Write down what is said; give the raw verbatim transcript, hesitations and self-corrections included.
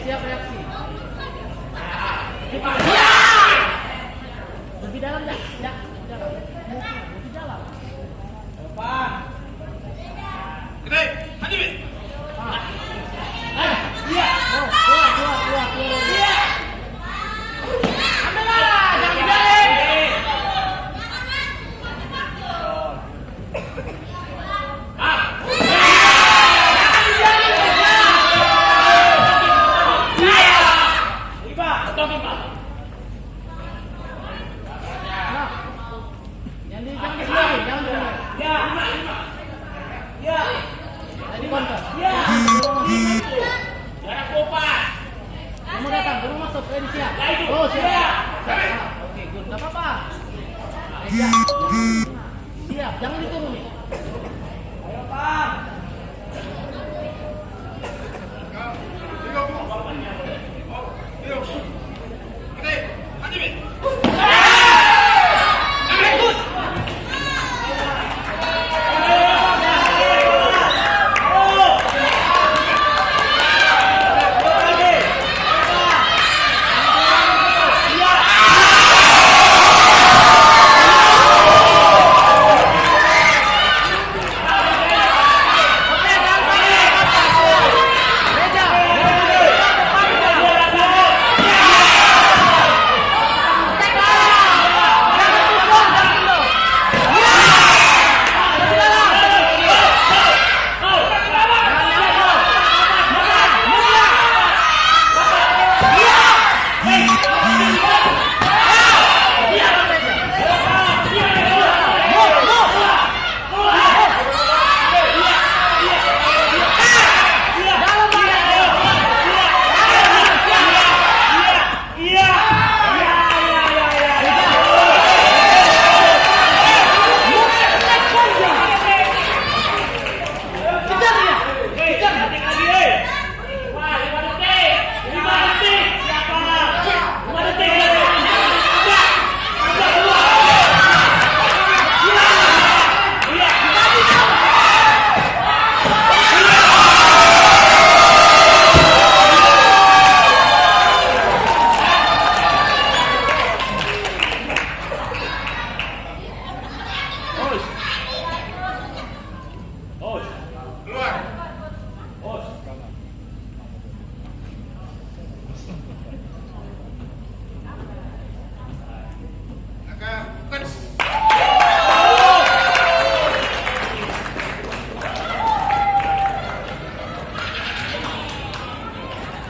Siap reaksi. Lebih dalam dah, dah, lebih dalam. Lebih dalam. Depan. Gede, maju. Jangan di, jangan di sini, jangan di sini. Ya. Ya. Tadi konter. Ya. Kamu datang, kamu masuk, eh, siap. Oh, siap. Siap. Oke, good. Nggak apa-apa. Eh, siap. Siap, jangan diturunin. Ayo, Pak.